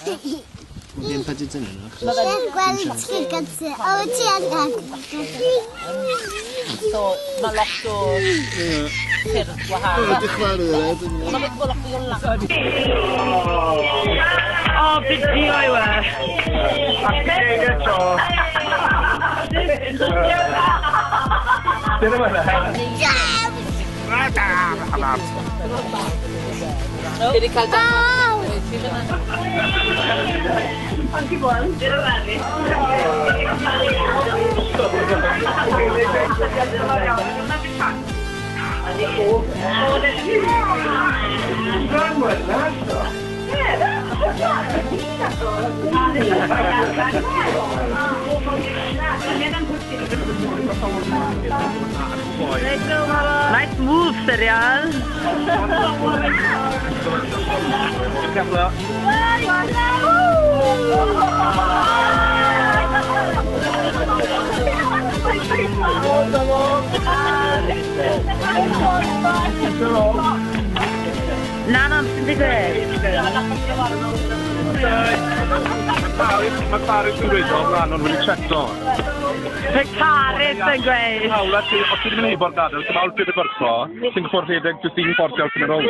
Mae ddim paddington yno. Ti'n gweld ti gyda. O, ti angen. So, mae lot o ffyrdd gwahanol. O, diolch fawr iddo fe. Mae lot o lan. O, fideo yw e. Fi wedi cael Nice move, Serial. Na, na, sy'n digwydd. Mae Paris yn gweud o'r rhan ond wedi cheto. Mae Paris yn gweud. Hawl, os ti wedi mynd heibio'r gadael, ti'n hawl pryd y byrtho, ti'n gwybod rhedeg jyst un ffordd ti'n mynd rownd.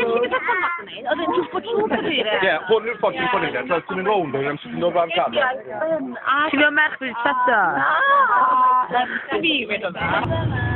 Oedd e'n jyst bod trwy cyfeiriad. Ie, hwn yw'r ffordd ti'n ffordd rhedeg, ti'n mynd rownd o'r amser ti'n dod o'r gadael. Ti'n gwybod merch wedi cheto? Na! Fi wedi hwnna.